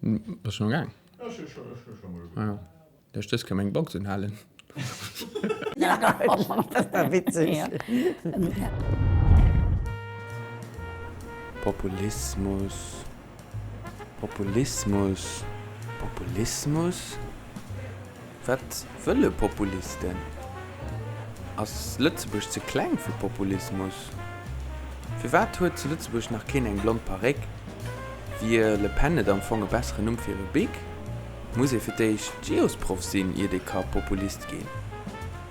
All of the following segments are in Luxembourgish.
Bass schon am Gaang? Ah jo. Duerch dës ka meng Box unhalen. Dat war witzeg. Populismus, Populismus, Populismus? Wat wëlle Populisten? Ass Lëtzebuerg ze kleng fir Populismus? Firwat huet zu Lëtzebuerg nach keen eng blond Paréck? Wier Le Pen net am Fong e besseren Numm fir e Bic? Muss ee fir d'éischt Geosproff sinn, iert ee ka Populist ginn?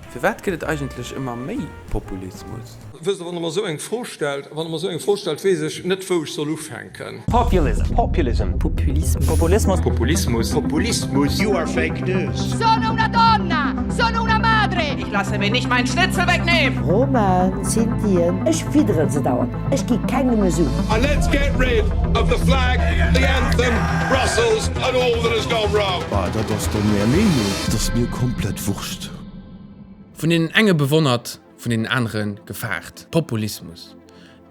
Firwat gëtt et eigentlech ëmmer méi Populismus? Wësst Der, wann Der mer esou eng Fro stellt, wann Der mer esou eng Fro stellt, weess ech net, wou ech soll ufänken. Populism. Populism. Populismus. Populismus. Populismus. Populismus. You are fake news. Sono una donna! Sono una madre! Ich lasse mir nicht meinen Schnitzel wegnehmen! Romaen, Sintiën, ech fidderen se dauernd, ech gi kengem e Su. And let's get rid of the flag, the anthem, Brussels and all that has gone wrong. Bah, dat ass dann är Meenung. Et ass mir komplett wurscht. Vun deenen enge bewonnert, vun deenen anere gefaart. Populismus.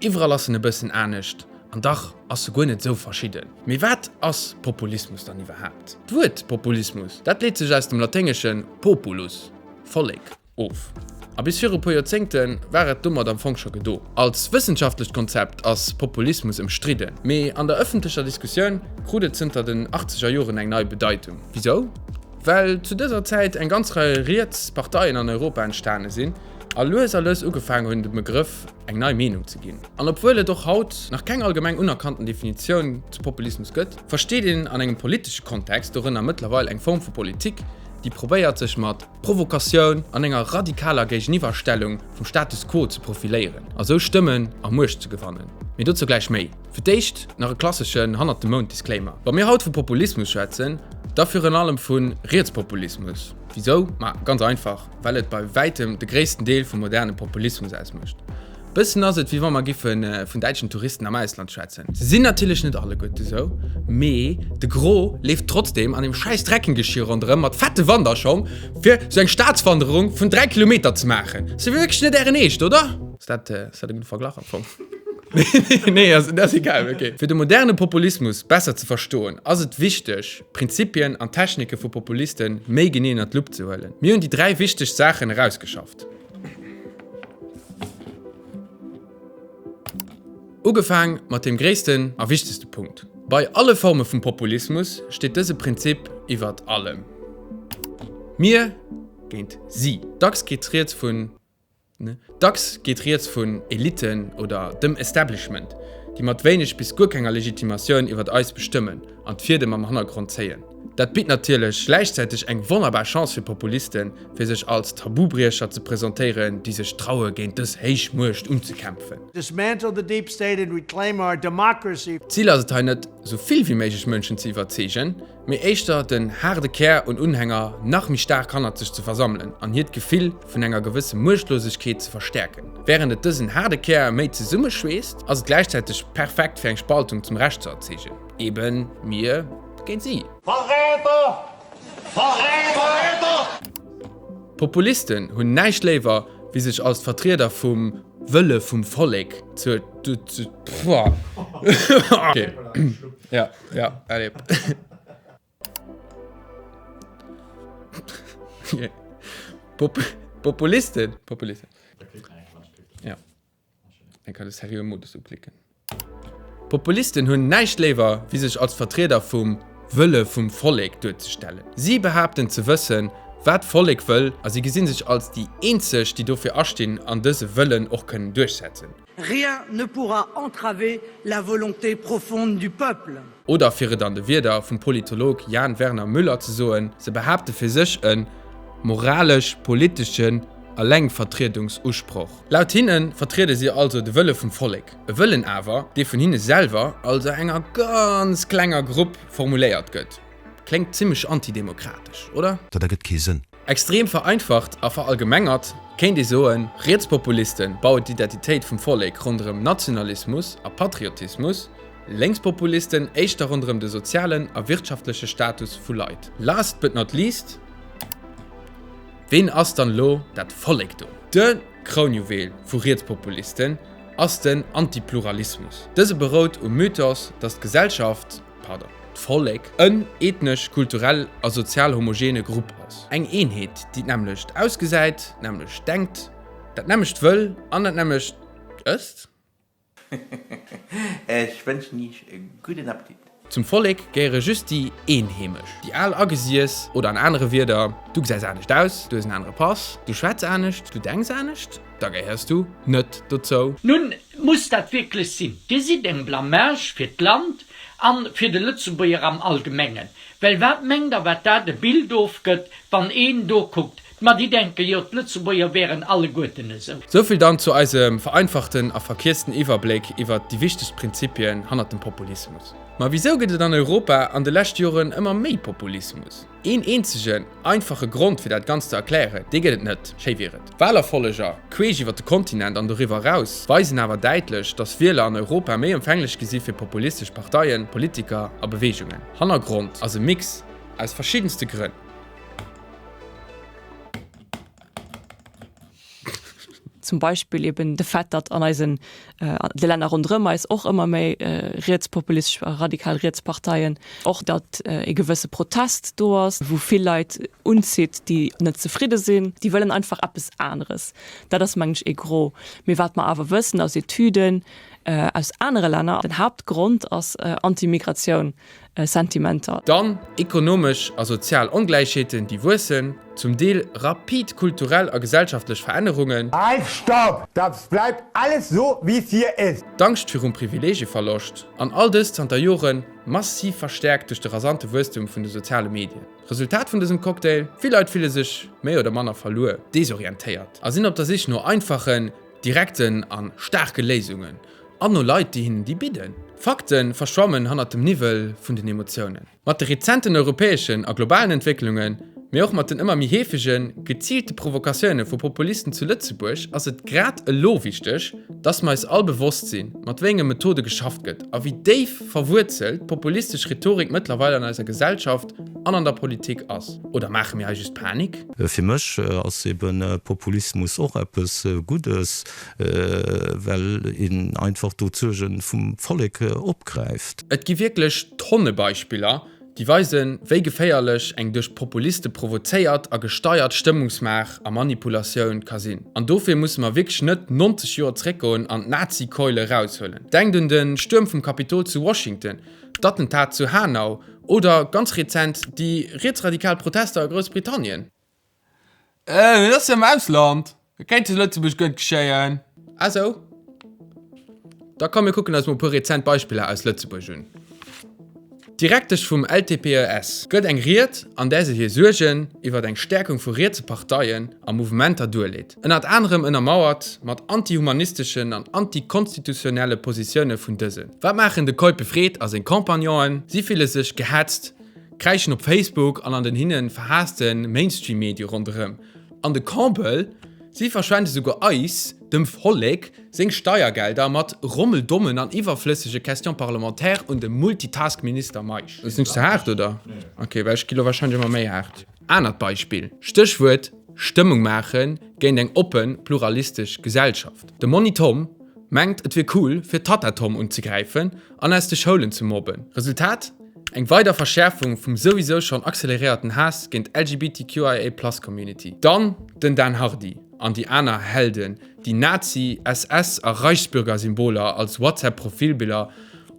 Iwwerall ass en e bëssen anescht, an dach ass e guer net esou verschidden. Mee wat ass Populismus dann iwwerhaapt? D'Wuert Populismus, dat leet sech aus dem laténgesche populus, Vollek, of. A bis viru puer Joerzéngte war et domat am Fong scho gedo. Als wëssenschaftlecht Konzept ass Populismus ëmstridden, mee an der ëffentlecher Diskussioun krut et zënter den achtzeger Joren eng nei Bedeitung. Wisou? Well zu dëser Zäit eng ganz Rei riets Parteien an Europa entstane sinn a lues a lues ugefaangen hunn dem Begrëff eng nei Meenung ze ginn. An obwuel et och haut nach keng allgemeng unerkannten Definitioun zu Populismus gëtt, versteet een an engem politesche Kontext dorënner mëttlerweil eng Form vu Politik, déi probéiert sech mat Provokatioun an enger radikaler Géigeniwwerstellung vum Status quo ze profiléieren a sou Stëmmen a Muecht ze gewannen. Mee dozou gläich méi. Fir d'éischt nach e klasseschen Hannert-dem-Mount-Disclaimer, Wa mir haut vu Populismus schwätzen, da virun allem vu Rietspopulismus. Wisou? Ma ganz einfach, well et bei wäitem de gréissten Deel vum moderne Populismus ausmécht. Bëssen ass et, wéi wa mer giffe vun däitschen Touristen am Ausland schwätzen. Se sinn natierlech net alleguerte sou, mee de Gros leeft trotzdeem an deem schäiss Trekking-Geschir ronderëm mat fette Wanderschong, fir sou eng Staatswanderung vun 3 Kilometer ze maachen. Ass jo wierklech net ären Eescht, oder? Ass dat e gudde Verglach am Fong? Nee, ass, ass egal, okay. Fir de moderne Populismus besser ze verstoen, ass et wichteg, Prinzipien an Technike vu Populiste méi genee ënner d'Lupp ze huelen. Mir hunn déi 3 wichtegst Saachen erausgeschafft. Ugefaang mat deem gréissten a wichtegste Punkt, Bei alle Forme vum Populismus steet dëse Prinzip iwwert allem, Mir géint si. Dacks geet rieds vun. Dacks geet rieds vun Elitten oder dem Establishment, déi mat wéineg bis guer kenger Legitimatioun iwwert eis bestëmmen an d'Fiedem am Hannergrond zéien. Dat bitt natierlech gläichzäiteg eng wonnerbar Chance fir Populisten, fir sech als Tabubriecher ze presentéieren, déi sech traue géint dës héich Muecht unzekämpfen. Dismantle the deep state and reclaim our democracy. D'Zil ass et hei net, sou vill wéi méiglech Mënschen ze iwwerzeegen, mee éischter den haarde Kär un Unhänger nach méi staark hannert sech ze versammelen an hiert Gefill vun enger gewësse Muechtlosegkeet ze verstäerken. Wärend et dësen haarde Kär méi zesummeschweesst, ass et gläichzäiteg perfekt fir eng Spaltung zum Rescht ze erzeegen, eben mir géint si. Verräter! Verräter! Verräter! Populisten hunn näischt léiwer wéi sech als d'Vertrieder vum Wëlle vum Vollek ze. Ja, allez. Pop Populisten. Populisten. Ja. Eng kann de seriöe Modus uklicken. Populisten hunn näischt léiwer, wéi sech als Vertrieder vum Wëlle vum Vollek duerzestellen. Si behaapten ze wëssen, wat d'Vollek wëll a si gesinn sech als déi eenzeg, déi dofir astinn an dëse Wëllen och kënnen duerchsetzen. Rien ne pourra entraver la volonté profonde du peuple. Oder fir et an de Wierder vum Politolog Jan Werner Müller ze soen, se behaapte fir sech e moralesch-politeschen Allengvertriedungsusproch. Laut hinne vertriede si also de Wëlle vum Vollek, e Wëllen awer, dee vun hinne selwer, also enger ganz klenger Grupp, formuléiert gëtt. Kléngt zimmlech antidemokratesch, oder? Dat ergëtt kee Sënn. Extrem vereinfacht a verallgemengert kéint ee soen, Rietspopuliste bauen d'Identitéit vum Vollek ronderëm Nationalismus a Patriotismus, Lénkspopulisten éischter ronderëm de sozialen a wirtschaftleche Status vu Leit. Last but not least, ween ass dann elo dat Vollek do? De Krounjuwel vu Rietspopulisten ass den Antipluralismus. Dëse berout um Mythos, datt d'Gesellschaft, pardon. d'Vollek, en ethnesch, kulturell a sozial homogene Grupp ass. Eng Eenheet, déi d'nämmlecht ausgesäit, d'nämmlecht denkt, dat nämmlecht wëll an dat nämmlecht ësst. Ech wënschen iech e gudden Appetit. Zum Vollek gehéiere just déi Eenheemesch, déi al Agesiess, oder an anere Wierder, du gesäis anescht aus, du hues en anere Pass, du schwätz anescht, du denks anescht, da gehéiers du net dozou. Nun, muss dat wierklech sinn? Dir sidd eng Blamage fir d'Land an fir de Lëtzebuerger am Allgemengen. Well wat mengt der wat dat e Bild ofgëtt, wann een do kuckt? Ma déi denke jo, d'Lëtzebuerger wären alleguerten esou. Souvill dann zu eisem vereinfachten a verkierzten Iwwerbléck iwwert déi wichtegst Prinzipien hannert dem Populismus. Ma wisou gëtt et an Europa an de leschte Joren ëmmer méi Populismus? Een eenzegen, einfache Grond fir dat Ganzt ze erklären, dee gëtt et net. Schéi wier et. Walerfolleger queesch iwwer de Kontinent an doriwwer eraus weisen awer däitlech, datt Wieler an Europa méi empfänglech gi si fir populistesch Parteien, Politiker a Beweegungen. Hannergrond ass e Mix aus verschiddenste Grënn. Zum Beispill eben de Fait, datt an eisen, de Länner ronderëm eis och ëmmer méi rietspopulistesch a radikal riets Parteien, och datt e gewësse Protest do ass, wou vill Leit unzitt, déi net zefridde sinn, déi wëllen einfach eppes aneres. Dat ass, mengen ech, ee Gros. Mee wat mer awer wëssen aus Etüden aus anere Länner, den Haaptgrond ass Anti-Migratioun. Sentimenter. Dann ekonomesch a sozial Ongläichheeten, déi wuessen, zum Deel rapid kulturell a gesellschaftlech Verännerungen. Halt stopp! Das bleibt alles so wie es hier ist! D'Angscht virum Privileegieverloscht, an all dëst zanter Jore massiv verstäerkt duerch de rasante Wuesstum vun de soziale Medien. Resultat vun dësem Cocktail, Vill Leit fille sech méi oder manner verluer, desorientéiert a sinn op der Sich no einfachen, direkten a staarke Léisungen. An no Leit, déi hinnen déi bidden. Fakte verschwammen hannert dem Niwwel vun den Emotiounen. Mat de rezenten europäeschen a globalen Entwécklungen, mee och mat den ëmmer méi heefegen, geziilte Provokatioune vu Populisten zu Lëtzebuerg ass et grad elo wichteg, dass mer eis all bewosst sinn, mat wéi enge Methode geschafft gëtt a wéi déif verwuerzelt d'populistesch Rhetorik mëttlerweil an eiser Gesellschaft an an der Politik ass. Oder maache mir hei just Panik? Fir mech ass eben Populismus och eppes Guddes. Well een einfach do d'Suerge vum Vollek opgräift. Et gi wierklech Tonne Beispiller, déi weisen, wéi geféierlech eng duerch Populiste provozéiert a gesteiert Stëmmungsmaach a Manipulatioun ka sinn. An dofir musse mer wierklech net 90 Joer zréckgoen an d'Nazi-Keule eraushuelen. Denkt un de Stuerm vum Kapitol zu Washington, d'Attentat zu Hanau oder ganz rezent déi rietsradikal Protester a Groussbritannien. Äh, dat ass jo am Ausland. Dat kéint zu Lëtzebuerg guer net geschéien. Ah sou? Da komm mir kucken eis mol e puer rezent Beispiller aus Lëtzebuerg un. D'Direktesch vum LTPES gëtt eng Ried, an där se hir Suergen iwwert eng Stäerkung vu rietse Parteien a Mouvementer duerleet. Ënnert anerem ënnermauert mat antihumanisteschen an antikonstitutionnelle Positioune vun dësen. Wat maachen de Keup Fred a seng Compagnonen? Si fille sech gehetzt, kräischen op Facebook an an den hinne verhaasste Mainstream-Medie ronderëm. An de Comble, si verschwende souguer eis, dem Vollek, seng Steiergelder mat rommeldommen an iwwerflëssege Questions parlementaires un de Multitask-Minister Meisch. Sinn ech ze haart, oder? Ok, well ech gi lo warscheinlech ëmmer méi haart. Anert Beispill, Stéchwuert Stëmmung maache géint eng oppen, pluralistesch Gesellschaft. De Monni Tom mengt, et wier cool, fir d'Tatta Tom unzegräifen an aus de Schoulen ze mobben. Resultat, Eng weider Verschäerfung vum souwisou schonn acceleréierten Haass géint d'LGBTQIA-Plus-Community. Dann den Dan Hardy an déi aner Helden, déi Nazi-, SS a Reichsbürger-Symboler als WhatsApp-Profilbiller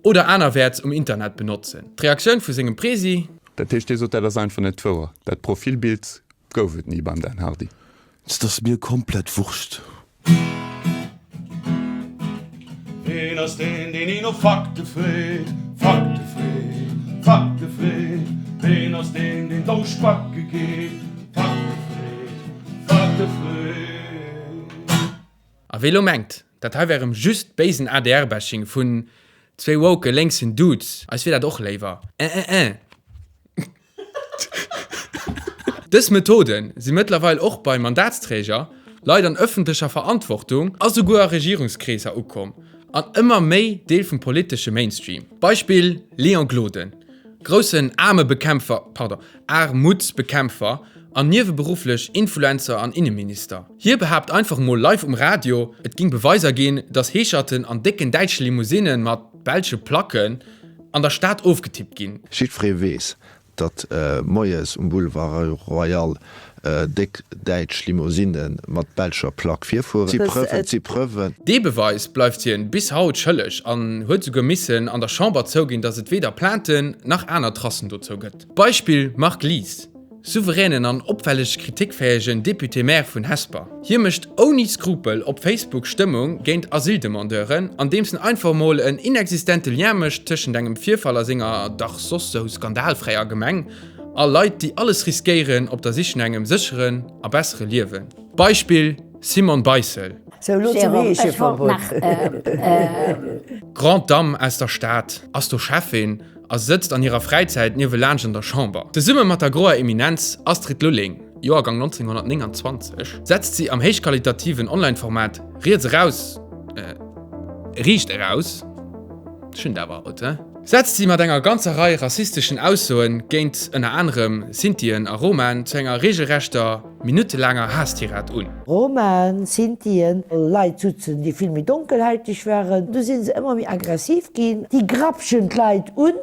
oder anerwäerts um Internet benotzen. D'Reaktioun vu sengem Presi? Dat heescht, Dir sot, dat ass einfach net wouer, dat Profilbild gouf et ni beim Dan Hardy? Et ass mir komplett Wurscht. Ween ass deen, deen ni no Fakte freet, Fakte freet, Fakte freet? Ween ass deen, deen domm spacke geet, Fakte freet, Fakte freet? A wee lo mengt, dat hei wär erëm just béisen ADR-Bashing vun zwéi woke lénksen Dudes, eis wier dat och léiwer. Eh eh eh. Dës Methode si mëttlerweil och bei Mandatsträger, Leit an ëffentlecher Verantwortung a souguer a Regierungskreesser ukomm an ëmmer méi Deel vum politesche Mainstream. Beispill Léon Gloden, groussen Aarmebekämpfer, pardon, Aarmutsbekämpfer an nieweberufflech Influencer an Inneminister. Hie behaapt einfach mol live um Radio, et ging Beweiser ginn, datt Heescherten an décken däitsche Limousinne mat belsche Placken. an der Stad ofgetippt ginn. Jiddweree weess, datt moies um Boulevard Royal déck däitsch Limousinne mat belscher Plack virfueren. Si prëwen, si prëwen. Dee Beweis bleift hien bis haut schëlleg an huet souguer missen an der Chamber zouginn, datt et weder Plainten nach aner Tracen dozou gëtt. Beispill Marc Lies, souveränen an opfälleg kritikfäegen Député-maire vun Hesper. Hie mécht ouni Skrupel op Facebook Stëmmung géint Asyldemandeuren, andeems en einfach mol en inexistente Lien mécht tëschent engem Virfall a senger dach soss sou skandalfräier Gemeng a Leit, déi alles riskéieren op der Sich no engem sécheren a bessere Liewen. Beispill Simone Beissel. Sou, elo zum Heescheverbot. Grande Dame aus der Stad, ass do Schäffin a sëtzt an hirer Fräizäit niewelaanscht an der Chamber. Zesumme mat der groer Eminenz Astrid Lulling, Joergang 1929, setzt si am héichqualitativen Online-Format Riets eraus, äh, Riicht eraus, ech hunn et awer haut, he? Setzt si mat enger ganzer Rei rassisteschen Aussoen géint ënner anerem Sintien a Romaen zu enger reegelrechter minuttelaanger Haasstirad un. Romaen, Sintien, Leit sutzen, déi vill méi donkelhäiteg waren. Du si se ëmmer méi aggressiv ginn. Déi grapschen d'Leit un,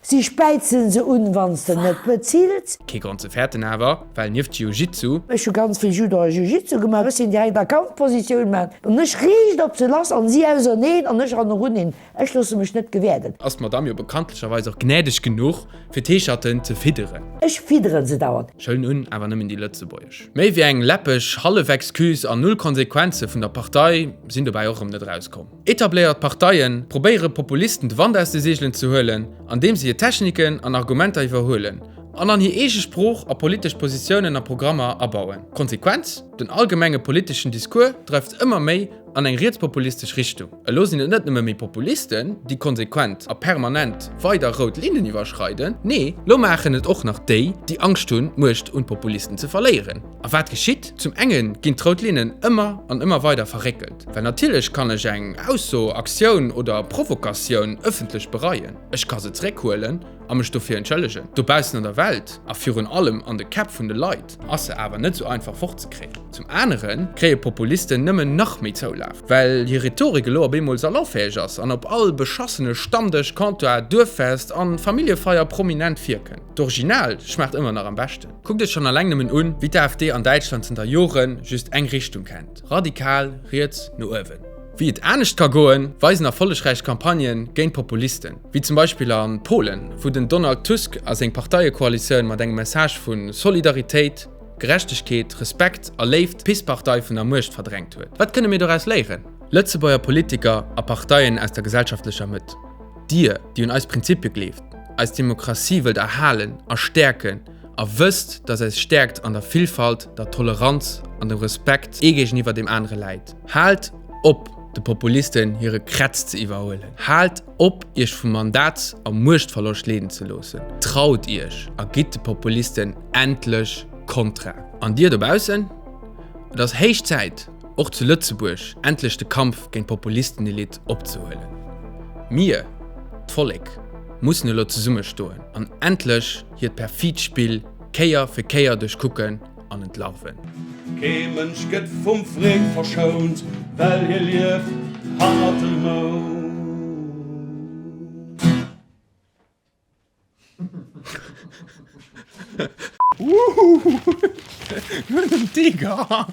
si späizen se un, wann s de net bezills. Kee Grond ze fäerten awer, well nieft Jiu-Jitsu. Ech hu ganz vill Judo a Jiu-Jitsu gemaach. Ech sinn direkt a Kampfpositioun maan an ech riicht op se lass an si auserneen an ech hannerun. Ech loosse mech net gewäerden. Ass d'Madame jo bekanntlecherweis och gnädeg genuch, fir d'Heescherten ze fidderen. Ech fidderen se dauernd. Ech hëllen un, awer nëmmen déi lëtzebuergesch. Méi wéi eng läppeg hallef Excuse an null Konsequenze vun der Partei sinn dobäi och erëm net erauskomm. Etabléiert Parteie probéiere Populisten de Wand aus de Seegelen ze huelen, andeem se hir Techniken an Argumenter iwwerhuelen an an hir eege Sprooch a politesch Positiounen a Programmer abauen. D'Konsequenz, Den allgemenge politeschen Discours dreift ëmmer méi an eng rietspopulistesch Richtung. Elo sinn et net nëmme méi Populisten, déi konsequent a permanent weider rout Linnen iwwerschreiden, nee, lo maachen et och nach déi, déi Angscht hunn, d'Muecht un d'Populisten ze verléieren. A wat geschitt? Zum enge ginn d'rout Linnen ëmmer an ëmmer weider verréckelt, well natierlech kann ech eng Ausso, Aktioun oder Provokatioun ëffentlech bereien, ech ka se zeréckhuelen a mech dofir entschëllegen. Dobaussen an der Welt a virun allem an de Käpp vun de Leit ass se awer net sou einfach fortzekréien. Zum anere kréie Populisten nëmmen nach méi Zoulaf, well hir Rhetorik elo op eemol salonfäeg ass an op all beschassene Stammdësch, Comptoir, Duerffest an Familljefeier prominent virkënnt. D'Original schmaacht ëmmer nach am beschten. Kuckt iech schonn alleng nëmmen un, wéi d'AfD an Däitschland zënter Jore just eng Richtung kennt, radikal riets no uewen. Wéi et anescht ka goen, weisen erfollegräich Campagnen géint Populisten, wéi zum Beispill a Polen, wou den Donald Tusk a seng Parteiekoalitioun mat engem Message vu Solidaritéit, Gerechtegkeet, Respekt a Léift d'PiS-Partei vun der Muecht verdrängt huet. Wat kënne mir doraus léieren? Lëtzebuerger Politiker a Parteien aus der gesellschaftlecher Mëtt, Dir, déi un eis Prinzippie gleeft, eis Demokratie wëllt erhalen a stäerken a wësst, dass eis Stäerkt an der Villfalt, der Toleranz an dem Respekt ee géigeniwwer deem anere läit, haalt op, de Populisten hire Krätz ze iwwerhuelen. Haalt op, iech vu Mandats a Muechtverloscht leeden ze loossen. Traut iech a gitt de Populisten endlech Kontra. An dir dobaussen? Et ass héich Zäit, och zu Lëtzebuerg endlech de Kampf géint d'Populistenelite opzehuelen. Mir, d'Vollek, mussen elo zesummestoen an endlech hiert perfid Spill Kéier fir Kéier duerchkucken an entlarven. Kee Mënsch gëtt vum Freed verschount, well hie lieft hannert dem Mound. Tiger!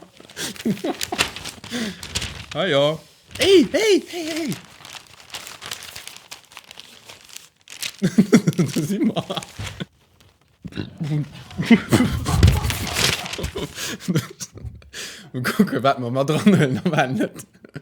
Ah jo. Hey, hey, hey, hey! Do si mer. Mol kucken, wat mer mat dran huelen a wat net.